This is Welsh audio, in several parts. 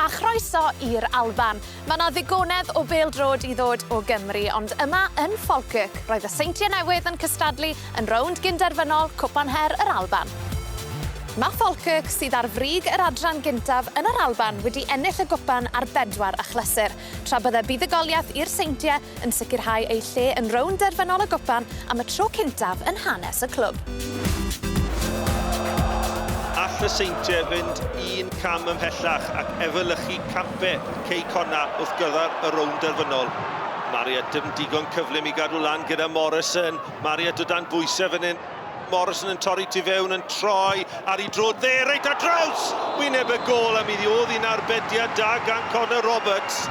A chroeso i'r Alban. Mae 'na ddigonedd o bêl-droed i ddod o Gymru, ond yma yn Falkirk, roedd y Seintiau Newydd yn cystadlu yn rownd gyn-derfynol Cwpan Her yr Alban. Mae Falkirk, sydd ar frig yr adran gyntaf yn yr Alban, wedi ennill y gwpan ar bedwar achlysur, tra bydde buddugoliaeth i'r Seintiau yn sicrhau eu lle yn rownd derfynol y gwpan am y tro cyntaf yn hanes y clwb. All y Seintiau fynd un cam ymhellach ac efelychu campe Cei Connah wrth gyrraedd y rownd derfynol. Marriott dim digon cyflym i gadw lan gyda Morrison. Marriott o dan bwysau fan hyn. Morrison yn torri tu fewn, yn troi ar ei droed dde, reit ar draws wyneb y gôl, a mi oedd hi'n arbediad da gan Connor Roberts.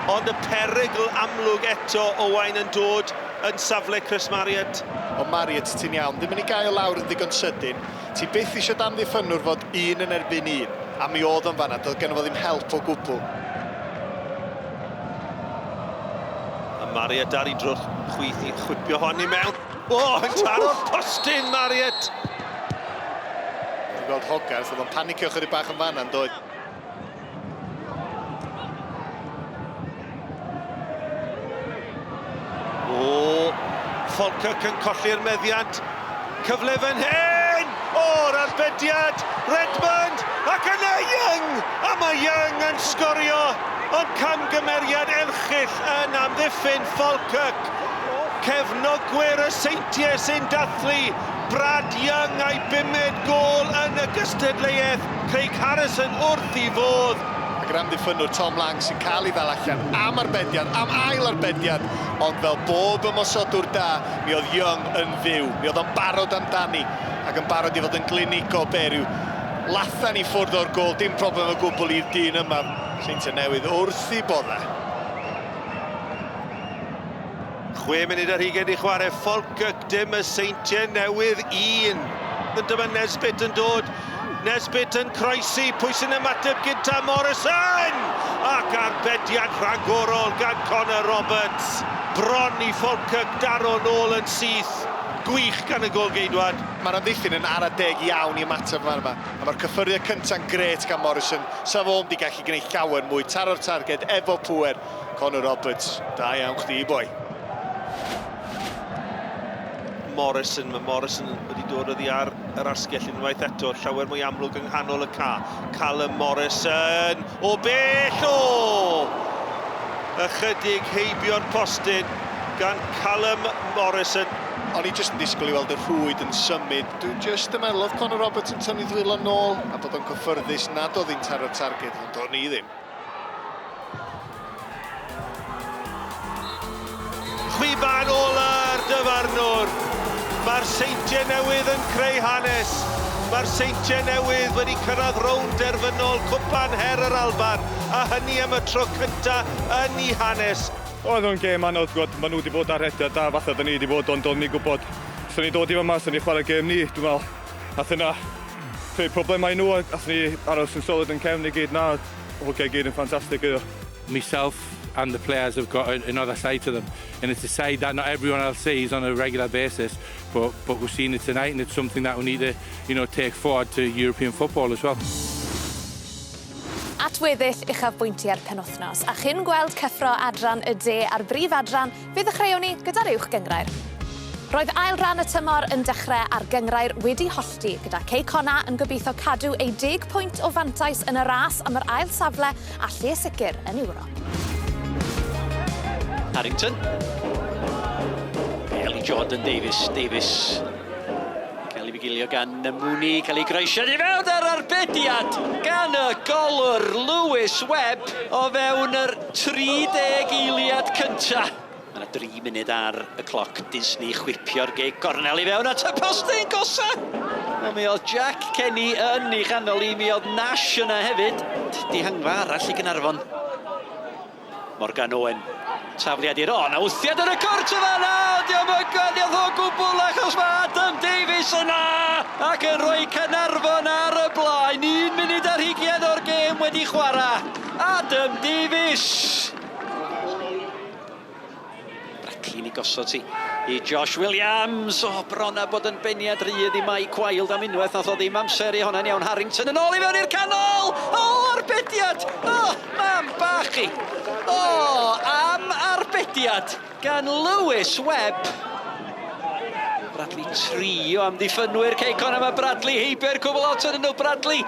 Ond y perygl amlwg eto, Owain, yn dod yn safle Chris Marriott. Ond Marriott, ti'n iawn, ddim yn ei gael lawr yn ddigon sydyn. Ti byth eisiau dy amddiffynnwr fod un yn erbyn un, a mi oedd o'n fanna, doedd gynno fo ddim help o gwbl. A Marriott ar ei droed chwith i chwipio hon i mewn. O, yn taro'r postyn, Marriott! Dwi'n gweld Hogarth, oedd o'n panicio chydig bach yn fanna, yn doedd? O, Falkirk yn colli'r meddiant. Cyfle fan hyn! O'r arbediad! Redmond! Ac yna Young! A mae Young yn sgorio! Ond camgymeriad erchyll yn amddiffyn Falkirk. Cefnogwyr y Seintiau sy'n dathlu Brad Young a'i bumed gôl yn y gystadleuaeth. Craig Harrison wrth ei fodd. Ac yr amddiffynnwr Tom Lang sy'n cael ei ddal allan am arbediad, am ail arbediad, ond fel bob ymosodwr da, mi oedd Young yn fyw. Mi oedd o'n barod amdani ac yn barod i fod yn glinigol be, rhyw lathan i ffwrdd o'r gôl, dim problem o gwbl i'r dyn yma. Seintiau Newydd wrth eu boddau. 26 i chwarae, Falkirk dim, y Seintiau Newydd 1. Ond dyma Nesbitt yn dod. Nesbitt yn croesi, pwy sy'n ymateb gynta? Morrison! Ac arbediad rhagorol gan Connor Roberts. Bron i Falkirk daro nôl yn syth. Gwych gan y gôl-geidwad. Mae'r amddiffyn yn ara deg iawn i ymateb fan yma. A mae'r cyffyrddiad cynta'n grêt gan Morrison. Sa fo'm 'di gallu gwneud llawer mwy. Taro'r targed efo pŵer. Connor Roberts, da iawn chdi boi. Morrison, mae Morrison wedi dod oddi ar yr asgell unwaith eto, llawer mwy amlwg yng nghanol y ca. Callum Morrison, o bell o! Ychydig heibio'r postyn gan Callum Morrison. O'n i jyst yn disgwyl i weld y rhwyd yn symud. Dwi jyst yn meddwl oedd Connor Roberts yn tynnu ddwylo nôl a bod o'n cyffyrddus nad oedd hi'n taro'r targed, ond o'n i ddim. Chwiban ola'r dyfarnwr. Mae'r Seintiau Newydd yn creu hanes. Mae'r Seintiau Newydd wedi cyrraedd rownd derfynol Cwpan Her yr Alban, a hynny am y tro cynta' yn eu hanes. Oedd o'n gêm anodd, gwbod, ma' nhw 'di bod ar rhediad da fatha 'da ni 'di bod ond o'n ni'n gwbod 'sa ni'n dod i fama 'sa ni'n chwarae gêm ni, dwi'n me'wl. Nath hynna creu problemau i nhw a athon ni aros yn solid yn cefn i gyd na hogia i gyd yn ffantastig iddo. Myself and the players have got another side to them and it's a side that not everyone else sees on a regular basis but but we've seen it tonight and it's something that we need to you know take forward to European football as well. At weddill uchafbwyntiau'r penwythnos, a chyn gweld cyffro adran y de a'r brif adran, fe ddechreuwn ni gyda'r Uwch Gynghrair. Roedd ail ran y tymor yn dechrau a'r gynghrair wedi hollti, gyda Cei Connah yn gobeithio cadw ei deg pwynt o fantais yn y ras am yr ail safle a lle sicr yn Ewrop. Harrington. Bêl i Jordan Davies. Davies. Cael ei fugilio gan Mooney, cael ei groesiad i fewn ar arbediad gan y golwr Lewis Webb o fewn yr 30 eiliad cyntaf. Mae yna dri munud ar y cloc. Disney chwipio'r gig gornel i fewn at y postyn gosa. Wel, mi oedd Jack Kenny yn ei chanol i, mi oedd Nash yna hefyd. Dihangfa arall i Gaernarfon. Morgan Owen. Tafliad i'r... O, na wthiad yn y cwrt yma na! Diolch yn gwaniaeth o gwbl achos mae Adam Davies yna! Ac yn rhoi Caernarfon ar y blaen. 1 munud ar hugian o'r gêm wedi chwarae. Adam Davies! Brackley'n ei gosod hi i Josh Williams. O, bron a bod yn beniad rhydd i Mike Wilde am unwaith. Nath o ddim amseru honna'n iawn. Harrington yn ôl i fewn i'r canol! O, arbediad! arbediad! O, mam bach i! O, am arbediad gan Lewis Webb. Bradley tri o amddiffynwyr Cei Connah, mae Bradley heibio'r cwbl lot yn nhw, Bradley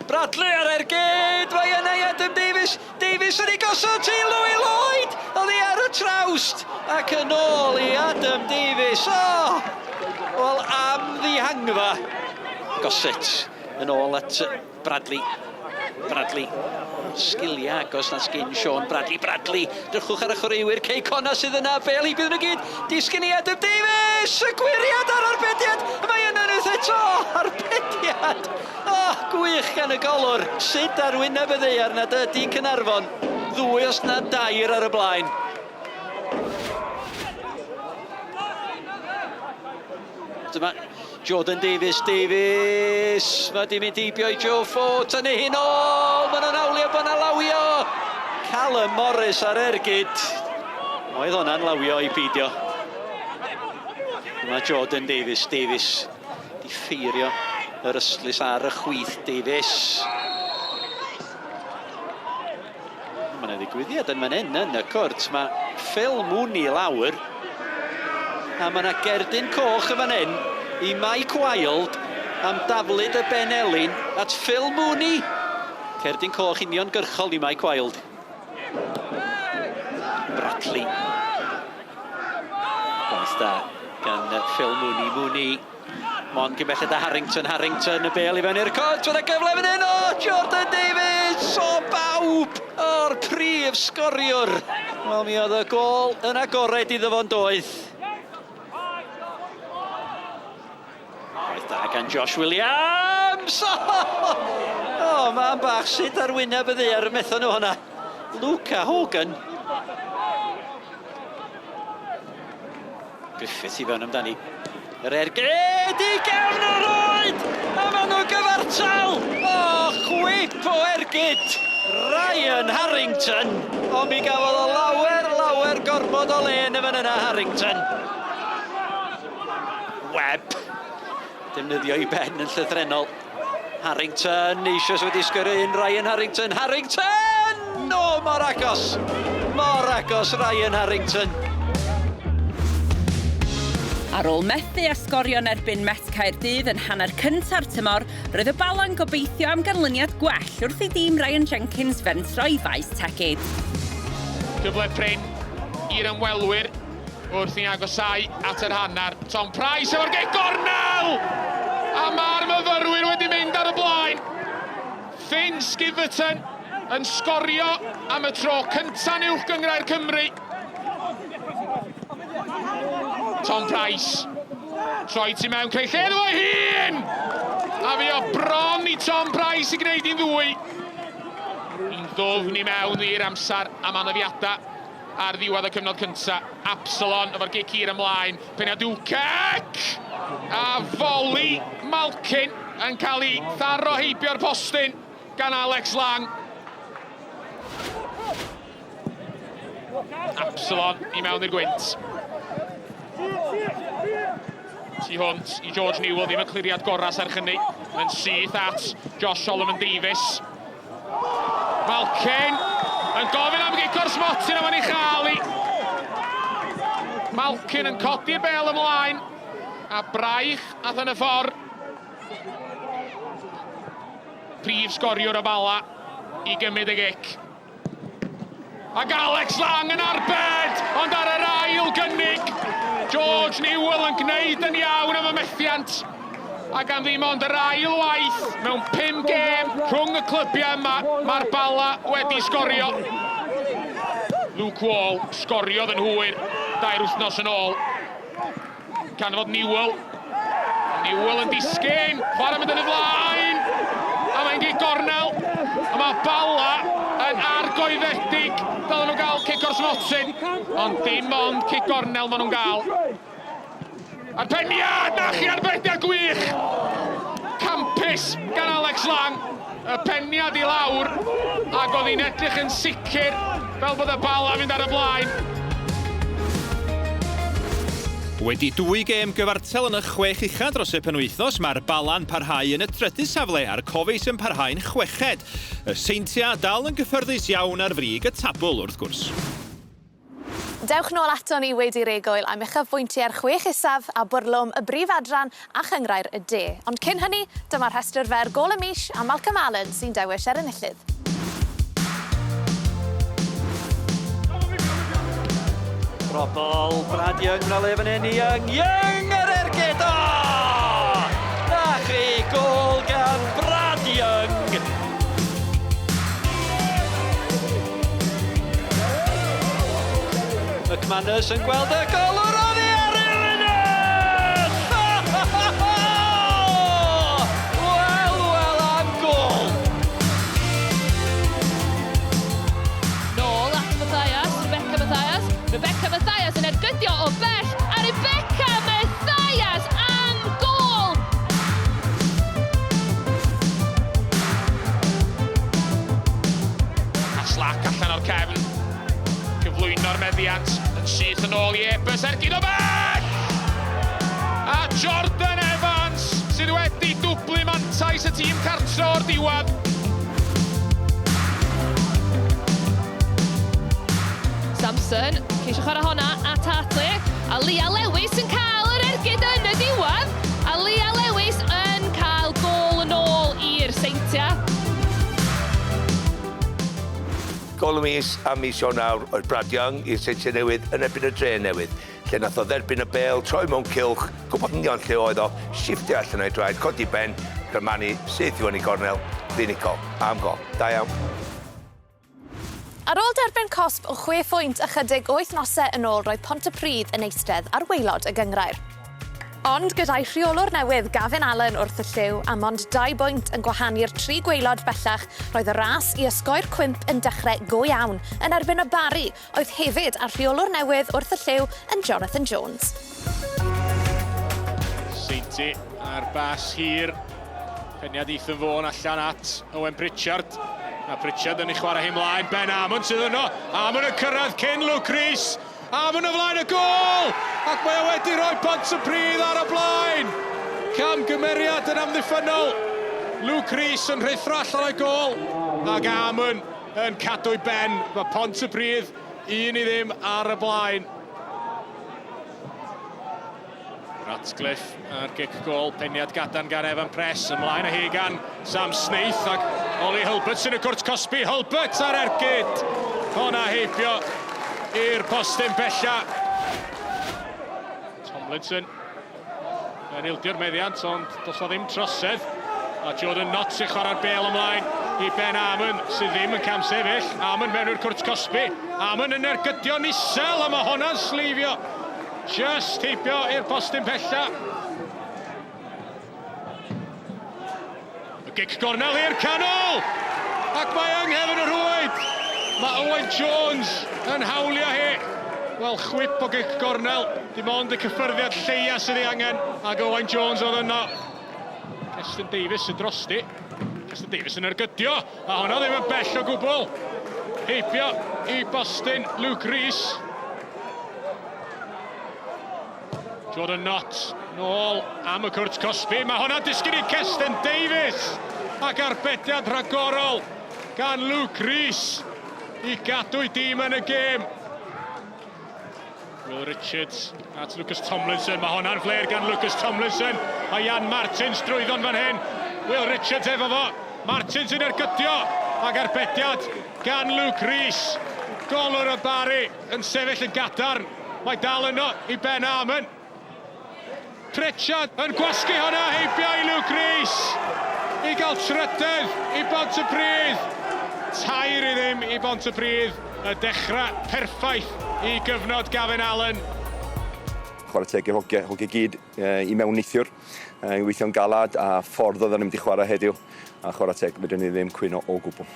Bradley ar ergyd, mae yna i Adam Davies, Davies yn ei gosod i Louis Lloyd, oddi ar y trawst, ac yn ôl i Adam Davies, o! Wel, am ddihangfa. Gossett yn ôl at Bradley. Bradley. Sgiliau agos na sgin Sean Bradley. Bradley, drychwch ar y chwaraewyr Cei Connah sydd yna, bel i bydd nhw gyd. Disgyn i Adam Davies! Y gwyriad a'r arbediad! Mae yna unwaith eto! Arbediad! O, gwych gan y golwr! Sut ar wyneb y ddaear nad ydy Caernarfon ddwy os nad dair ar y blaen? Dyma Jordan Davies, Davies, mae di mynd heibio i Joe Ford, tynnu hi'n ôl, maen nhw'n hawlio bod yna lawio! Callum Morris ar ergyd. Oedd hwnna'n lawio i beidio. Dyma Jordan Davies, Davies di ffeirio yr ystlys ar y chwith, Davies. Mae yna ddigwyddiad yn fan hyn yn y cwrt. Mae Phil Mooney lawr. A mae yna gerdyn coch yn fan hyn i Mike Wilde am daflud y ben elin at Phil Mooney. Cerdyn coch uniongyrchol i Mike Wilde. Bradley. Gwaith da gan Phil Mooney. Mooney Mond cyn belled â Harrington, Harrington, y bêl i fewn i'r cwrt, fydd y gyfle fan hyn, o, Jordan Davies, o bawb, o'r prif sgoriwr. Wel, mi oedd y gôl yn agored iddo fo'n doedd. Gwaith da gan Josh Williams! O, oh, man bach, sut ar wyneb y ddaear y methon nhw hwnna. Luca Hogan. Griffiths i fewn amdani. Yr ergyd i gefn y rwyd! A maen nhw gyfartal! O, chwip o ergyd! Ryan Harrington! Ond mi gafodd o lawer, lawer gormod o le yn y fan yna, Harrington. Webb. Defnyddio ei ben yn llythrennol. Harrington eisoes wedi sgyrru un Ryan Harrington. Harrington! O, mor agos! Mor agos, Ryan Harrington. Ar ôl methu â sgorio yn erbyn Met Caerdydd yn hanner cynta'r tymor, roedd y Bala'n gobeithio am ganlyniad gwell wrth i dîm Ryan Jenkins fentro i faes Tegid. Cyfle prin i'r ymwelwyr Wrth i ni agosáu at yr hanner, Tom Price efo'r gic gornel! A mae'r myfyrwyr wedi mynd ar y blaen. Finn Skiverton yn sgorio am y tro cynta'n uwch gynghrair Cymru. Tom Price, troi tu mewn, creu lle iddo fo hun! A fi o bron i Tom Price i gwneud hi'n ddwy. Hi'n ddwfn i mewn i'r amser am anafiadau. Ar ddiwedd y cyfnod cynta, Absalon efo'r gic hir ymlaen, Peniadwcec! A foli Malkin yn cael ei tharo heibio'r postyn gan Alex Lang. Absalon i mewn i'r gwynt. Tu hwnt i George Newell, ddim y cliriad gorau serch hynny. Yn syth at Josh Solomon Davies. Malkin yn gofyn am gic o'r smotyn a mae'n ei chael hi. Malkin yn codi'r bel ymlaen a braich ath yn y ffordd. Prif sgoriwr y Bala i gymryd y gic. Ac Alex Lang yn arbed, ond ar yr ail gynnig, George Newell yn gwneud yn iawn am y methiant. Ac am ddim ond yr ail waith mewn 5 gêm rhwng y clybiau yma, mae'r Bala wedi sgorio. Luke Wall sgoriodd yn hwyr dair wythnos yn ôl. Canfod Newell. Newell yn disgyn, chwarae mynd yn y flaen, a mae'n gic gornel, a mae Bala yn argoeddedig, dylen nhw gael cic o'r smotyn, ond dim ond cic gornel maen nhw'n gael. A'r peniad, na chi arbediad gwych! Campus gan Alex Lang, y peniad i lawr, ac oedd hi'n edrych yn sicr fel bod y Bala mynd ar y blaen. Wedi dwy gêm gyfartal yn y chwech ucha dros y penwythnos, mae'r Bala'n parhau yn y trydydd safle a'r Cofis yn parhau'n chweched. Y Seintiau dal yn gyffyrddus iawn ar frig y tabl, wrth gwrs. Dewch nôl aton ni wedi'r egwyl am uchafbwyntiau'r chwech isaf a bwrlwm y brif adran a chynghrair y De. Ond cyn hynny, dyma rhestr fer gôl y mis a Malcolm Allen sy'n dewis yr enillydd. Robol, Brad Young, na le fan hyn, Young, Young yr ergyd, o! Na chi, gôl gan Brad Young! McManus yn gweld y golwr oddi ar y linell! Wel, wel am gôl! Nôl at Mathias, Rebecca Mathias. Rebecca Mathias yn ergydio o bell, a Rebecca Mathias am gôl! A Slack allan o'r cefn. Cyflwyno'r meddiant yn syth yn ôl i Ebers, ergyd o bell! A Jordan Evans sydd wedi dwblu mantais y tîm cartre o'r diwedd. Samson, ceisio chwarae honna at Hartley. A Leah Lewis yn cael yr ergyd yn y diwedd. A Leah Lewis yn cael gôl yn ôl i'r Seintiau. Gôl y mis am mis Ionawr oedd Brad Young i'r Seintiau Newydd yn erbyn y Dre Newydd, lle nath o dderbyn y bêl, troi mewn cylch, gwybod yn union lle oedd o, shifftio allan o'i draed, codi ben, crymanu, syth i fyny gornel, fuddugol, am gôl. Da iawn. Ar ôl derbyn cosb o chwe phwynt ychydig o wythnosau yn ôl roedd Pontypridd yn eistedd ar waelod y gynghrair. Ond gyda'i rheolwr newydd Gavin Allen wrth y llyw a mond dau bwynt yn gwahanu'r tri gwaelod bellach roedd y ras i osgoi'r cwymp yn dechrau go iawn yn erbyn y Barri oedd hefyd â'r rheolwr newydd wrth y llyw yn Jonathan Jones. Seinti a'r bas hir. Peniad Ethan Vaughan allan at Owen Pritchard. A Pritchard yn ei chwarae hi mlaen. Ben Amon sydd yno. Amon yn cyrraedd cyn Luke Rees. Amon o flaen y gôl! Ac mae o wedi rhoi Pontypridd ar y blaen! Camgymeriad yn amddiffynnol. Luke Rees yn rhuthro allan o'i gôl. Ac Amon yn cadw'i ben. Mae Pontypridd 1-0 ar y blaen. Ratcliffe a'r gic gôl, peniad gadarn gan Evan Press, ymlaen â hi gan Sam Snaith ac Ollie Hulbert sy'n y cwrt cosbi, Hulbert ar ergyd! Honna heibio i'r postyn bella. Tomlinson yn ildio'r meddiant, ond does na ddim trosedd. A Jordan Knott sy'n chwarae'r bêl ymlaen i Ben Amon, sydd ddim yn camsefyll. Amon mewn i'r cwrt cosbi. Amon yn ergydio'n isel, a mae honna'n sleifio. Just heibio i'r postyn pella. Y gic gornel i'r canol! Ac mae yng nghefn y rhwyd! Mae Owain Jones yn hawlio hi. Wel, chwip o gic gornel. Dim ond y cyffyrddiad lleia sydd ei angen. Ac Owain Jones oedd yno. Keston Davies sydd drosti. Keston Davies yn ergydio. A honno ddim yn bell o gwbl. Heibio i bostyn Luke Rees. Jordan Knott nôl am y cwrt cosbi. Mae hwnna'n disgyn i Keston Davies. Ac arbediad rhagorol gan Luke Rees i gadw'i dîm yn y gêm. Will Richards at Lucas Tomlinson. Mae hwnna'n flair gan Lucas Tomlinson. A Jan Martins drwyddo'n fan hyn. Will Richards efo fo. Martins yn ergydio. Ac arbediad gan Luke Rees. Golwr y Barri yn sefyll yn gadarn. Mae dal yno i Ben Armon. Pritchard yn gwasgu hwnna heibio i Luke Rees i gael trydedd i Bontypridd. 3-0 i Bontypridd. Y dechrau perffaith i gyfnod Gavin Allen. Chwarae teg i'r hogia, hogia gyd i mewn neithiwr. I weithio'n galad a ffordd oedden ni'n mynd i chwarae heddiw. A chwarae teg, fedrwn ni ddim cwyno o gwbl.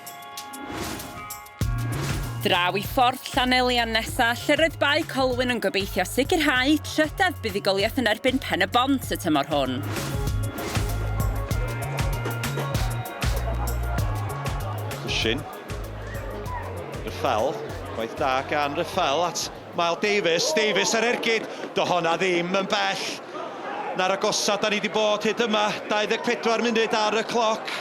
Draw i Ffordd Llanelian nesa, lle roedd Bae Colwyn yn gobeithio sicrhau trydedd buddugoliaeth yn erbyn Pen-y-bont y tymor hwn. Cwshin. Rafael. Gwaith da gan Rafael at Mael Davies, Davies ar ergyd, do honna ddim yn bell. Na'r agosa da ni wedi bod hyd yma, 24 munud ar y cloc.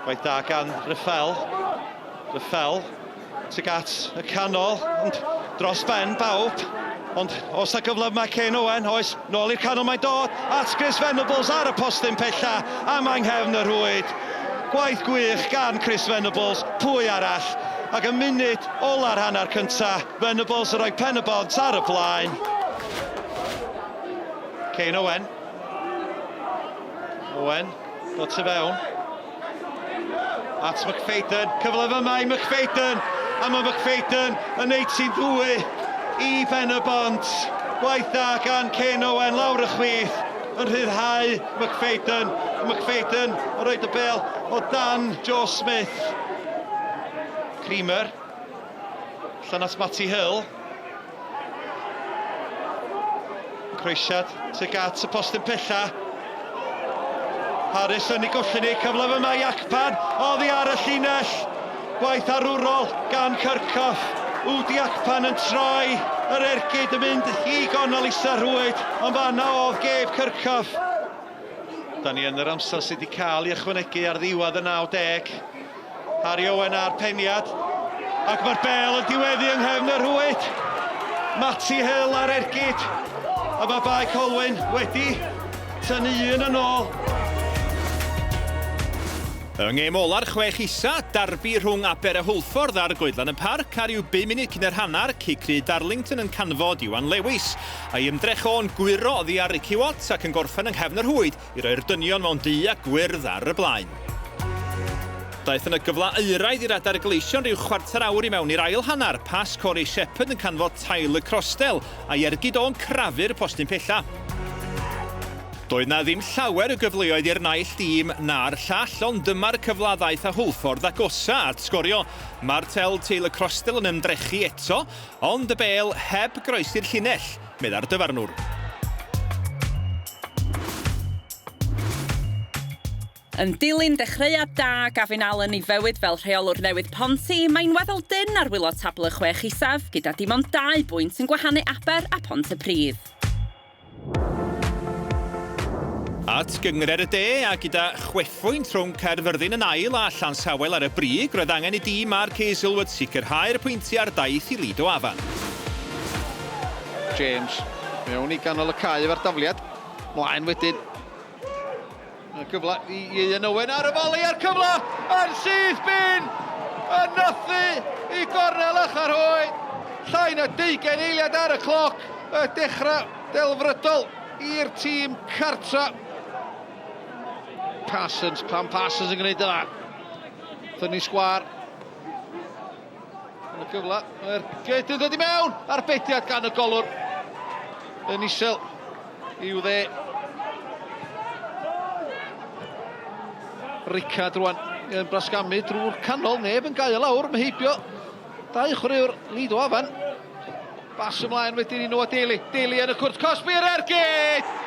Gwaith da gan Rafael. Rafael tuag at y canol, ond dros ben bawb. Ond os na gyfle mae Kane Owen, oes, nôl i'r canol mae'n dod, at Chris Venables ar y postyn pella, a mae nghefn y rhwyd. Gwaith gwych gan Chris Venables, pwy arall? Ac y munud ola'r hanner cynta, Venables yn rhoi pen y bont ar y blaen. Kane Owen. Owen, dod tu fewn. At McFadden, cyfle fyma i McFadden, a mae McFadden yn neud sy'n ddwy i Ben y Bont. Gwaith da gan Ken Owen lawr y chwith, yn rhyddhau McFadden, a McFadden yn rhoi y bel o dan Joe Smith. Creamer, allan at Matty Hill. Croesiad tuag at y postyn pella. Harris yn ei golli ni, cyfle fyma i Akpan, oddi ar y llinell. Gwaith arwrol gan Kirchhoff. Udi Akpan yn troi yr ergyd yn mynd i gonol isa rhwyd, ond fanna oedd Gabe Kirchhoff. Da ni yn yr amser sydd wedi cael ei ychwanegu ar ddiwedd y 90. Harry Owen a'r peniad. Ac mae'r bel yn diweddu yng nghefn y rhwyd. Matty Hill ar ergyd. A mae Bae Colwyn wedi tynnu un yn ôl. Yng ngêm ola'r chwech isa, darbi rhwng Aber a Hwlffordd ar Goedlan y Parc a rhyw bum munud cyn yr hanner, cic rydd Darlington yn canfod Iwan Lewis. A'i ymdrech o'n gwyro oddi ar Ricky Watt ac yn gorffen yng nghefn y rhwyd i roi'r dynion mewn du a gwyrdd ar y blaen. Daeth yna gyfle euraidd i'r Adar Gleision rhyw chwarter awr i mewn i'r ail hanner, pas Corey Shepherd yn canfod Tyler Crosdale, a'i ergyd o'n crafu'r postyn pella. Doedd na ddim llawer o gyfleoedd i'r naill dîm na'r llall, ond dyma'r cyfle ddaeth â Hwlffordd agosa at sgorio. Martel Taylor Crosdale yn ymdrechu eto, ond y bêl heb groesi'r llinell, meddai'r dyfarnwr. Yn dilyn dechreuad da Gavin Allen i fywyd fel rheolwr newydd Ponty, mae'n weddol dynn ar wylod tabl y chwech isaf, gyda dim ond dau bwynt yn gwahanu Aber a Pontypridd. At Gynghrair y De, a gyda chwefwynt rhwng Caerfyrddin yn ail a Llansawel ar y brig, roedd angen i dîm Mark Hazelwood sicrhau'r pwyntiau ar daith i Lido Afan. James mewn i ganol y cae efo'r dafliad. Mlaen wedyn. Y cyfle i Ieuan Owen ar y foli a'r cyfle yn syth bin! Yn nythu i gornel ychyr hwy. Llai na deugain eiliad ar y cloc. Y dechrau delfrydol i'r tîm cartra. Parsons, pam Parsons yn gwneud yna? Thynnu sgwar. Yn y cyfle, mae'r gyd yn dod i mewn! Arbediad gan y golwr. Yn isel i'w dde. Rickard rwan yn brasgamu drwy'r canol, neb yn gael lawr, mae heibio dau chwaraewr Lido Afan. Bas ymlaen wedyn i Noah Daly, Daly yn y cwrt cosbi yr ergyd!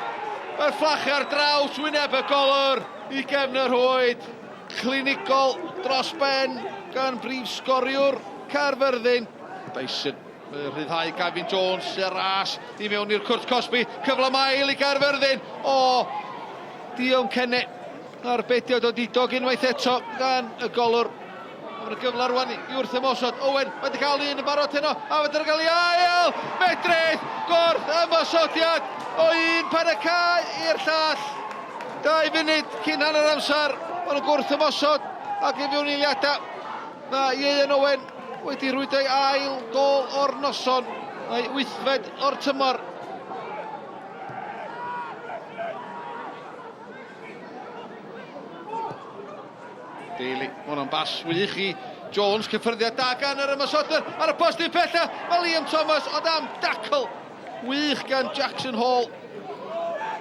Mae'r fflachiau ar draws wyneb y golwr i gefn y rhwyd. Clinigol dros ben gan brif sgoriwr Caerfyrddin. Dyson rhyddhau Gavin Jones y ras i mewn i'r cwrt cosbi. Cyfle mael i Gaerfyrddin. O, Dion Cenne. Arbediad o didog unwaith eto gan y golwr. A mae'n gyfle rwan i wrth ymosod. Owen wedi cael un yn barod heno. A wedi cael ei ail! Medrith! Gwrth ymosodiad o un pen y cae i'r llall. Dau funud cyn hanner amser, maen nhw'n gwrth ymosod ac i fewn eiliadau. Mae Ieuan Owen wedi rhwydo ei ail gol o'r noson, mae wythfed o'r tymor. Daly, mae hwnna'n bas wych i Jones, cyffyrddiad da gan yr ymosodwr ar y postyn pella, mae Liam Thomas o dan dacl wych gan Jackson Hall.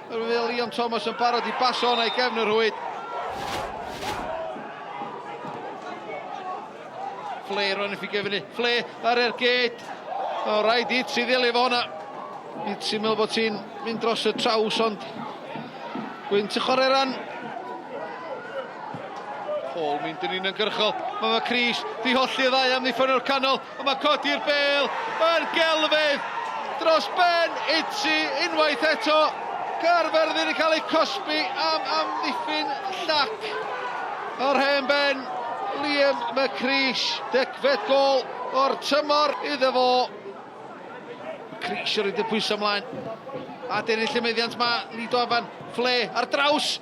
Yr oedd Liam Thomas yn barod i basio hwnna i gefn y rhwyd. Fle rwan i ffigo fyny. Fle ar ergyd. O, rhaid i ti ddelio efo hwnna. I ti'n meddwl bod ti'n mynd dros y traws, ond gwynt y chwarae ran. Hall mynd yn uniongyrchol. Mae McCreesh 'di hollti y ddau amddiffynnwr canol, ond mae codi'r bêl yn gelfydd dros ben Itzi unwaith eto. Caerfyrddin yn cael eu cosbi am amddiffyn llac. Yr hen ben, Liam McCreesh, degfed gôl o'r tymor iddo fo. McCreesh yn rhoid y pwysau ymlaen. A dennill y meddiant mae Lido Afan, Fle ar draws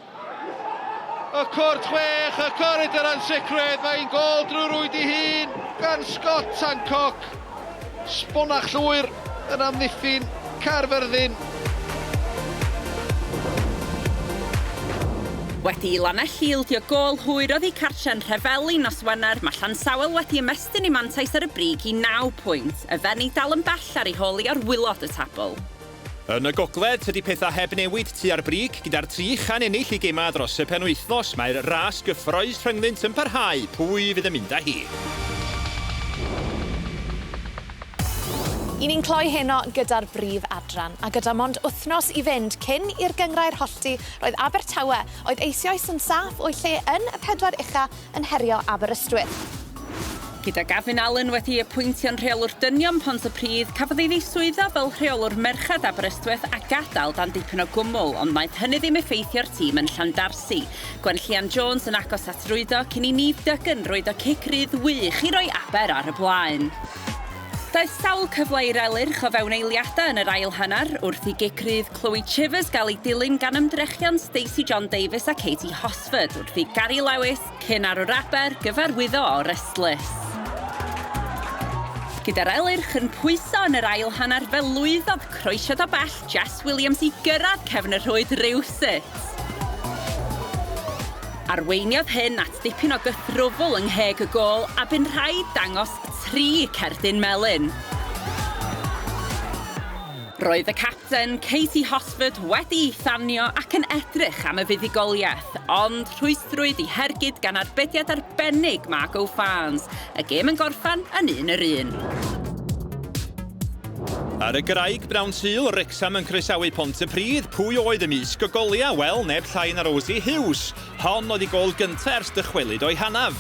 y cwrt chwech, y cwrt yr ansicrwydd, mae'n gôl drwy rwyd ei hun gan Scott Hancock. Sbonach llwyr yn amddiffyn Caerfyrddin. Wedi i Lanelli ildio gôl hwyr oddi cartre yn Nhrefeli nos Wener, mae Llansawel wedi ymestyn eu mantais ar y brig i naw pwynt, y Fenni dal yn bell ar ei hôl hi ar waelod y tabl. Yn y gogledd, tydi pethau heb newid tua'r brig, gyda'r 300 ennill i gemau dros y penwythnos, mae'r ras gyffrous rhyngddynt yn parhau, pwy fydd yn mynd â hi? Y'n ni'n cloi heno gyda'r brif adran, a gyda mond wythnos i fynd cyn i'r gynghrair hollti, roedd Abertawe, oedd eisioes yn saff o'u lle yn y pedwar ucha, yn herio Aberystwyth. Gyda Gavin Allen wedi ei apwyntio'n rheolwr dynion Pontypridd, cafodd ei ddiswyddo fel rheolwr merched Aberystwyth a gadael dan dipyn o gwmwl, ond wnaeth hynny ddim effeithio'r tîm yn Llandarsi. Gwenllian Jones yn agos at rwydo cyn i Neve Duggan rwydo cic rydd wych i roi Aber ar y blaen. Daeth sawl cyfle i'r Elyrch o fewn eiliadau yn yr ail hanner, wrth i gic rydd Chloe Chivers gael ei dilyn gan ymdrechion Stacey John Davies a Katie Hosford, wrth i Gary Lewis, cyn arwr Aber, gyfarwyddo o'r ystlys. Gyda'r Elyrch yn pwyso yn yr ail hanner fe lwyddodd croesiad o bell Jess Williams i gyrraedd cefn y rhwyd rywsut. Arweiniodd hyn at dipyn o gythrwfl yng ngheg y gôl a bu'n rhaid dangos tri cerdyn melyn. Roedd y capten, Katie Hosford, wedi'i thanio ac yn edrych am y fuddugoliaeth, ond rhwystrwyd ei hergyd gan arbediad arbennig Margot Farnes, y gêm yn gorffen yn un yr un. Ar y Graig bnawn Sul, Wrecsam yn croesawu Pontypridd. Pwy oedd ymysg y goliau? Wel, neb llai na Rosie Hughes. Hon oedd ei gôl gyntaf ers dychwelyd o'i hanaf.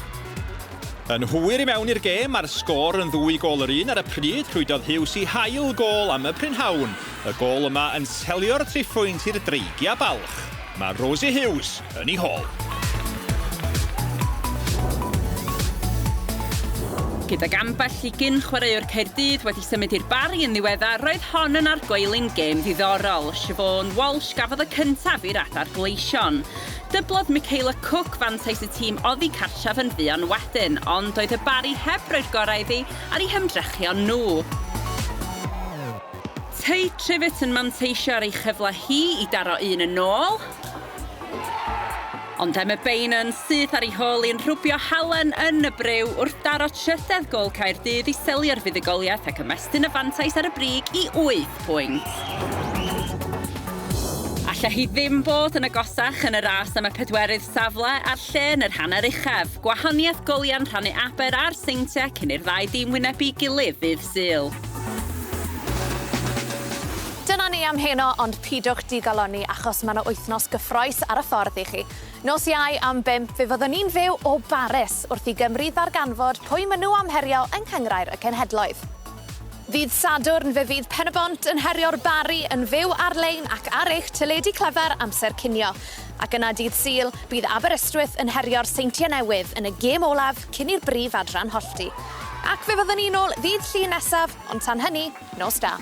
Yn hwyr i mewn i'r gêm, mae'r sgôr yn ddwy gôl yr un ar y pryd, rhwydodd Hughes ei hail gôl am y prynhawn. Y gôl yma yn selio'r triphwynt i'r Dreigiau balch. Mae Rosie Hughes yn ei hôl. Gydag ambell i gyn-chwaraewr Caerdydd wedi symud i'r Barri yn ddiweddar, roedd hon yn argoeli'n gêm ddiddorol. Siobhan Walsh gafodd y cyntaf i'r Adar Gleision. Dyblodd Michaela Cook fantais y tîm oddi cartref yn fuan wedyn, ond doedd y Barri heb roi'r gorau iddi ar eu hymdrechion nhw. Tate Trivett yn manteisio ar ei chyfle hi i daro un yn ôl. Ond Emma Bainan syth ar ei hôl hi'n rhwbio halen yn y briw wrth daro trydedd gôl Caerdydd i selio'r fuddugoliaeth ac ymestyn y fantais ar y brig i wyth pwynt. Alle hi ddim bod yn agosach yn y ras am y pedwerydd safle a'r lle yn yr hanner uchaf. Gwahaniaeth goliau'n rhannu Aber a'r Seintiau cyn i'r ddau dîm wynebu'i gilydd ddydd Sul. Dyna ni am heno, ond pidwch digalonni achos ma' 'na wythnos gyffrous ar y ffordd i chi. Nos Iau am bump fe fyddwn ni'n fyw o Baris wrth i Gymru ddarganfod pwy ma' nhw am herio yng Nghynghrair y Cenhedloedd. Ddydd Sadwrn fe fydd Pen-y-bont yn herio'r Barri yn fyw ar-lein ac ar eich teledu clyfar amser cinio. Ac yna dydd Sul, bydd Aberystwyth yn herio'r Seintiau Newydd yn y gêm olaf cyn i'r brif adran hollti. Ac fe fyddwn ni nôl ddydd Llun nesaf, ond tan hynny, nos da.